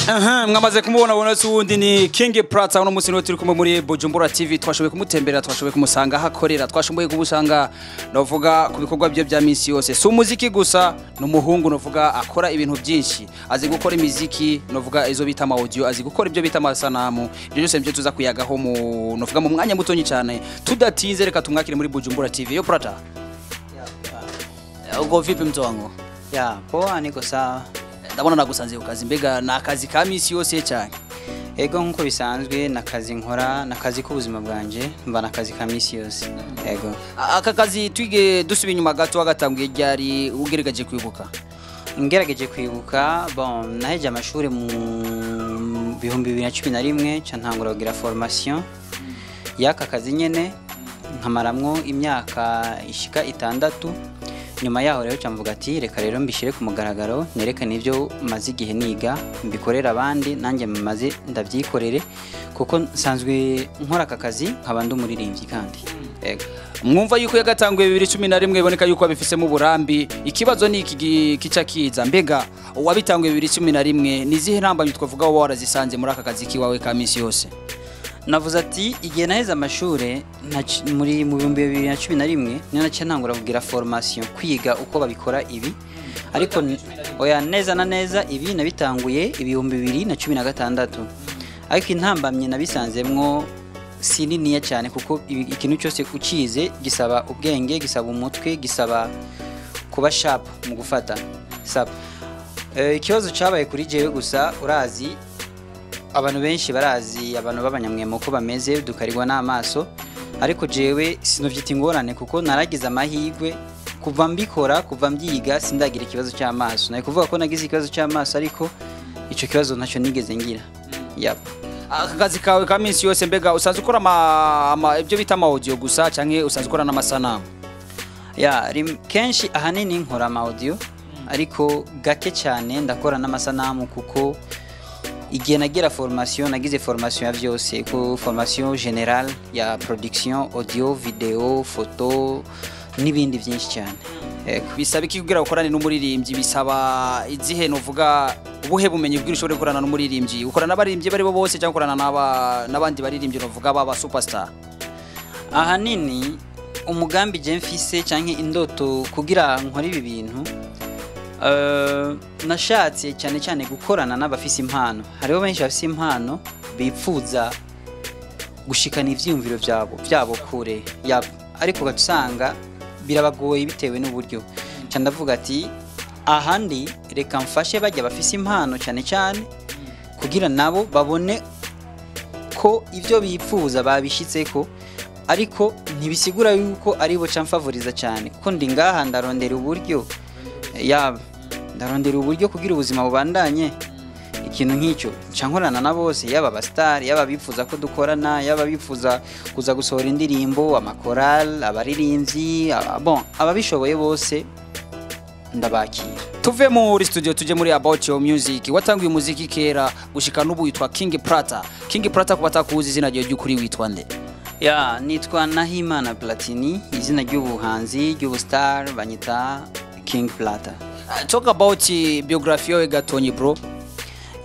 Aha, mwamaze kumubona bona si wundi ni King Prata. Uno munsi niwe turi kumwe muri Bujumbura TV. Twashoboye kumutemberera, twashoboye kumusanga aho akorera, twashoboye kumusanga novuga ku bikorwa bye bya minsi yose. Si umuziki gusa, ni umuhungu novuga akora ibintu byinshi. Azi gukora imiziki, novuga izo bita ama audio, azi gukora ibyo bita amasanamu. Ibyo byose nibyo tuza kuyagaho mu novuga mu mwanya mutonyi cyane. Tudatinze, reka tumwakire muri Bujumbura TV. Yo Prata, uko vipi mtu wangu? Ya, poa, niko sawa. Ndabona nagusanze ku kazi. Mbega ni akazi ka minsi yose cyane? Ego, nkuko bisanzwe nakazi nkora, nakazi k'ubuzima bwanje, mba nakazi ka misi yose. Ego. Aka kazi twige dusubiye inyuma gato, wagatanguye ryari ugerageje kwibuka? Ngerageje kwibuka, bon, naheje amashuri mu 2011, ca ntangura kugira formation y'aka kazi nyene, nkamaramwo imyaka ishika 6. Nyuma yaho rero ca mvuga ati reka rero mbishire ku mugaragaro, nerekane ibyo maze igihe niga, mbikorere abandi, nanjye maze ndavyikorere, kuko nsanzwe nkora aka kazi nkaba ndi umuririmbyi kandi. Ego. Mwumva yuko yagatanguye 2011, iboneka yuko abifisemo uburambi. Ikibazo ni iki kica kiza: mbega uwabitanguye 2011, ni izihe ntambamyi twavuga wowe warazisanze muri aka kazi kiwawe ka minsi yose? Navuze ati igihe naheze amashure muri mu 2011 niyo naciye ntangura kugira formation, kwiga uko babikora ibi. Ariko oya, neza na neza ibi nabitanguye 2016. Ariko intambamye nabisanzemwo si niniya cyane, kuko ikintu cyose ucize gisaba ubwenge, gisaba umutwe, gisaba kuba sharp mu gufata sap. Ikibazo cyabaye kuri jewe gusa, urazi abantu benshi barazi abantu b'abanyamwemo ko bameze, dukarirwa n'amaso. Ariko jewe sinovyita ingorane, kuko naragize amahirwe kuva mbikora, kuva mbyiga, sindagira ikibazo cy'amaso. Nari kuvuga ko nagize ikibazo cy'amaso, ariko ico kibazo ntacyo nigeze ngira. Yep. Aka kazi kawe ka minsi yose, mbega usanzwe ukora ibyo bita ama audio gusa canke usanzwe ukora n'amasanamu? Ya, kenshi ahanini nkora ama audio, ariko gake cyane ndakora n'amasanamu, kuko igihe nagira formation, nagize formation ya vyose, ko formation générale ya production audio, video, photo n'ibindi byinshi cyane. Ego. Bisaba iki kugira ukorane n'umuririmbyi? Bisaba izihe, novuga ubuhe bumenyi bw'iri ushobora gukorana n'umuririmbyi? Ukorana n'abaririmbyi bari bo bose cyangwa ukorana n'abandi baririmbyi novuga baba superstar? Ahanini umugambi je mfise canke indoto kugira nkore ibi bintu, nashatse cyane cyane gukorana n'abafise impano. Hariho benshi bafise impano bipfuza gushikana ivyiyumviro vyabo kure yabo, ariko ugaca usanga birabagoye bitewe n'uburyo. Nca ndavuga ati ahandi reka mfashe bajya bafise impano cyane cyane, kugira nabo babone ko ibyo bipfuza babishitseko. Ariko ntibisigura yuko ari bo ca mfavoriza cyane, kuko ndi ngaha ndarondera uburyo, yaba ndarondera uburyo kugira ubuzima bubandanye, ikintu nk'icyo. Nca nkorana na bose, yaba abasitari, yaba abifuza ko dukorana, yaba abifuza kuza gusohora indirimbo, amakorali, abaririmbyi, bon, ababishoboye bose ndabakira. Tuve muri studio tuje muri about your music. Watanguye umuziki kera, gushika n'ubu witwa King Prata. King Prata, kuba batakuzi, izina ryawe ry'ukuri witwa nde? Ya, nitwa Nahimana Platini, izina ry'ubuhanzi ry'ubustar banyita King Plata. Talk about biography yawe gatonyi, bro.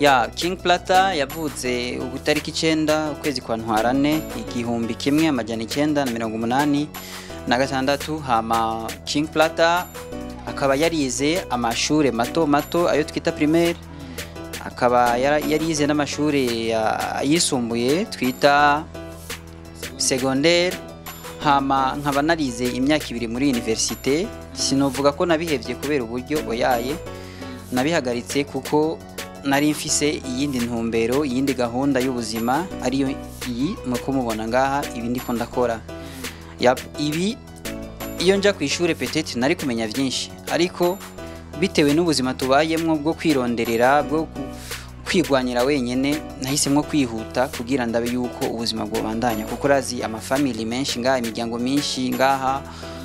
Ya, King Plata yavutse ugutariki 9 ukwezi kwa Ntwarane 1986. Hama King Plata akaba yarize amashure mato mato, ayo twita primaire, akaba yarize n'amashure yisumbuye twita secondaire. Hama nkaba narize imyaka 2 muri université. Sinovuga ko nabihevye kubera uburyo, oyaye, nabihagaritse kuko nari mfise iyindi ntumbero, iyindi gahunda y'ubuzima, ariyo iyi muko mubona ngaha, ibi ndiko ndakora. Yap, ibi iyo nja ku ishure peut-être nari kumenya byinshi, ariko bitewe n'ubuzima tubayemwo bwo kwironderera, bwo kwigwanyira wenyene, nahisemwo kwihuta kugira ndabe yuko ubuzima bwobandanya, kuko urazi amafamili menshi ngaha, imiryango myinshi ngaha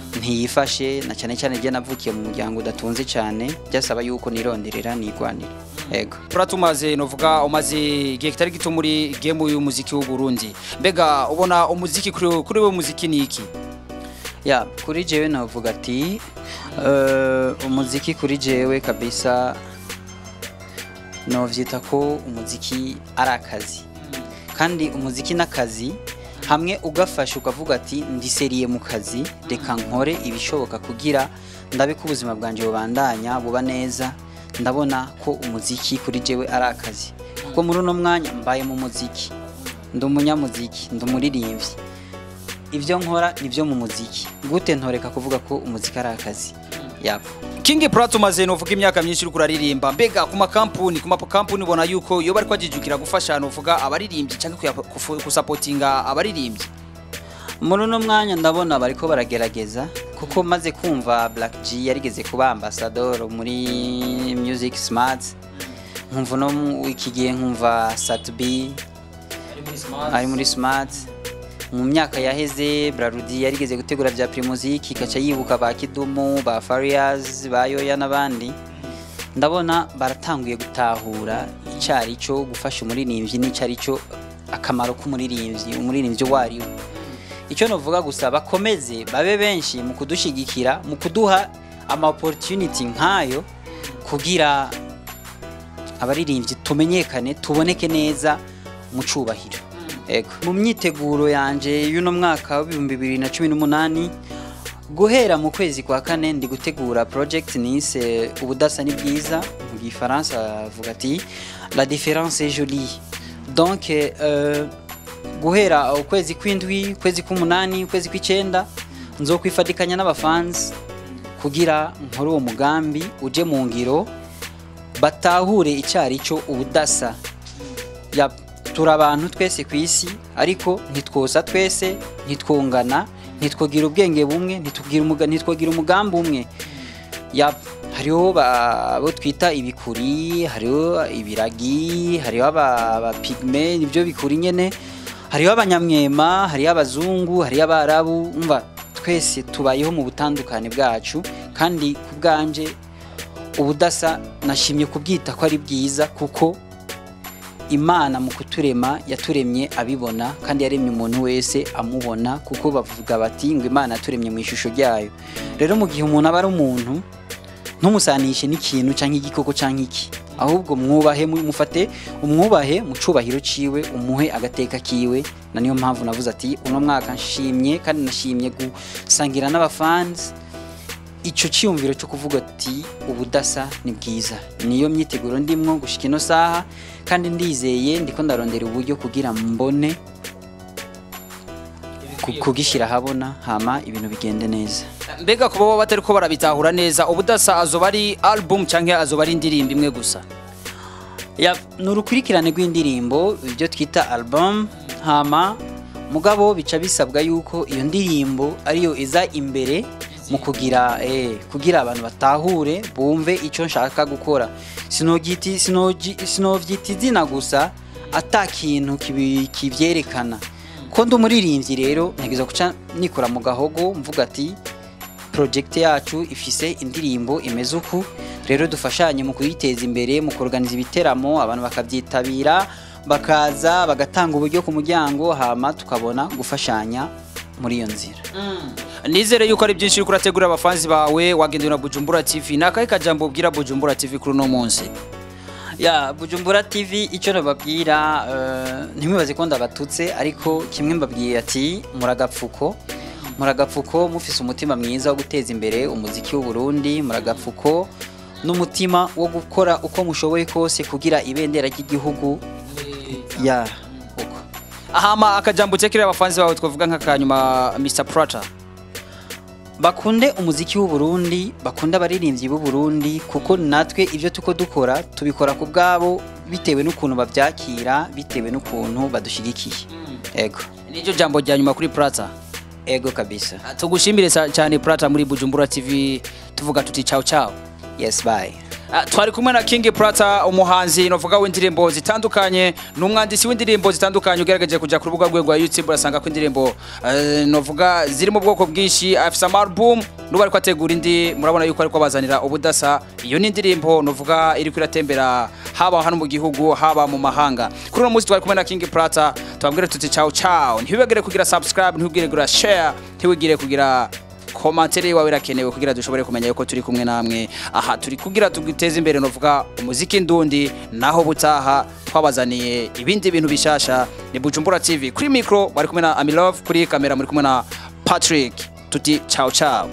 ntiyifashe, na cyane cyane je navukiye mu muryango udatunze cyane, byasaba yuko nironderera, nigwanira. Ego. Prata, umaze novuga umaze igihe kitari gito muri game y'umuziki w'u Burundi. Mbega ubona umuziki kuri we umuziki ni iki? Ya, kuri jewe navuga ati umuziki kuri jewe kabisa Novyita ko umuziki ari akazi, kandi umuziki n'akazi hamwe ugafasha ukavuga ati ndiseriye mu kazi, reka nkore ibishoboka kugira ndabe ko ubuzima bwanje bubandanya buba neza. Ndabona ko umuziki kuri jewe ari akazi, kuko muri uno mwanya mbaye mu muziki, ndi umunyamuziki, ndi umuririmbyi, ibyo nkora nibyo mu muziki. Gute ntoreka kuvuga ko umuziki ari akazi? Yap. King Plata, umaze novuga imyaka myinshi uriko uraririmba. Mbega ku makampuni ubona yuko iyo bariko ajijukira gufasha novuga abaririmbyi canke gusapotinga abaririmbyi? Muri uno mwanya ndabona bariko baragerageza, kuko maze kumva Black G yarigeze kuba ambassador muri Music Smart, nkumva no mu iki gihe nkumva Sat B ari muri Smart. Mu myaka yaheze Brarudi yarigeze gutegura bya Primusic, ikaca yibuka ba Kidumu, ba Farias, ba Yoya n'abandi. Ndabona baratanguye gutahura icari cyo gufasha umuririmbyi n'icari cyo akamaro k'umuririmbyi, umuririmbyi wari we. Icyo novuga gusa, bakomeze babe benshi mu kudushigikira, mu kuduha ama opportunity nkayo, kugira abaririmbyi tumenyekane, tuboneke neza mu cubahiro. Ego. Mu myiteguro yanje y'uno mwaka wa 2018, guhera mu kwezi kwa kane, ndi gutegura project nise "Ubudasa ni bwiza". Mu gifaransa avuga ati "La différence est jolie". Donc guhera ukwezi kw'indwi, ukwezi k'umunani, ukwezi kw'icenda, nzokwifatikanya n'abafans kugira nkore uwo mugambi uje mu ngiro, batahure icari cyo ubudasa. Ya, turi abantu twese ku isi, ariko ntitwosa twese, ntitwungana, ntitwogira ubwenge bumwe, ntitwogira umugambi umwe. Ya, hariho abo twita ibikuri, hariho ibiragi, hariho aba pygmées, nibyo bikuri nyene, hariho abanyamwema, hariho abazungu, hariho abarabu. Umva, twese tubayeho mu butandukane bwacu, kandi ku bwanje ubudasa nashimye kubwita ko ari bwiza, kuko Imana mu kuturema yaturemye abibona, kandi yaremye umuntu wese amubona, kuko bavuga bati ngo Imana yaturemye mu ishusho ryayo. Rero mu gihe umuntu aba ari umuntu, ntumusanishe n'ikintu canke igikoko canke iki, ahubwo mwubahe, mufate umwubahe mu cubahiro ciwe, umuhe agateka kiwe. Na niyo mpamvu navuze ati uno mwaka nshimye, kandi nashimye gusangira n'abafans ico ciyumviro cyo kuvuga ati ubudasa ni bwiza. Niyo myiteguro ndimwo gushika ino saha, kandi ndizeye, ndiko ndarondera uburyo kugira mbone kugishyira ahabona, hama ibintu bigende neza. Mbega kuba baba batariko barabitahura neza, ubudasa azoba ari album canke azoba ari indirimbo imwe gusa? Ya, ni urukurikirane rw'indirimbo, ibyo twita album. Hama mugabo bica bisabwa yuko iyo ndirimbo ariyo iza imbere mu kugira abantu batahure, bumve icyo nshaka gukora. Sinovyita izina gusa ata kintu kivyerekana ko ndi umuririmbyi. Rero ntegerezwa guca nikora mu gahogo mvuga ati project yacu ifise indirimbo imeze uku, rero dufashanye mu kuyiteza imbere, mu kuorganiza ibiteramo, abantu bakabyitabira, bakaza bagatanga uburyo ku muryango, hama tukabona gufashanya muri iyo nzira. Nizere yuko ari byinshi uriko urategurira abafanzi bawe. Wagendewe na Bujumbura TV, ni akahe kajambo ubwira Bujumbura TV kuri uno munsi? Ya, Bujumbura TV, icyo nababwira, ntimwibaze ko ndabatutse, ariko kimwe mbabwiye ati muragapfuko, muragapfuko mufise umutima mwiza wo guteza imbere umuziki w'u Burundi, muragapfuko n'umutima wo gukora uko mushoboye kose kugira ibendera ry'igihugu ya uko. Ahama akajambo utekerera abafanzi bawe, twavuga nk'akanyuma, Mr Prata? Bakunde umuziki w'u Burundi, bakunde abaririmbyi b'u Burundi, kuko natwe ibyo tuko dukora tubikora ku bwabo, bitewe n'ukuntu babyakira, bitewe n'ukuntu badushigikiye. Ego. Niryo jambo rya nyuma kuri Prata? Ego kabisa. Tugushimire cyane Prata muri Bujumbura TV, tuvuga tuti ciao ciao. Yes, bye. Twari kumwe na King Prata, umuhanzi novuga w'indirimbo zitandukanye, n'umwanditsi w'indirimbo zitandukanye. Ugerageje kuja ku rubuga rwe rwa YouTube urasanga ko indirimbo novuga ziri mu bwoko bwinshi. Afise ama album, n'ubu ariko ategura indi. Murabona yuko ariko abazanira ubudasa. Iyo ni indirimbo novuga iriko iratembera haba hano mu gihugu, haba mu mahanga. Kuri uno munsi twari kumwe na King Prata, tubabwire tuti ciao ciao. Ntibibagire kugira subscribe, ntibibagire kugira share, ntibibagire kugira Commentaire wawe irakenewe kugira dushobore kumenya yuko turi kumwe namwe. Aha turi kugira tuguteze imbere, novuga umuziki ndundi. Naho butaha twabazaniye ibindi bintu bishasha. Ni Bujumbura TV, kuri micro bari kumwe na Amilove, kuri kamera muri kumwe na Patrick. Tuti ciao ciao.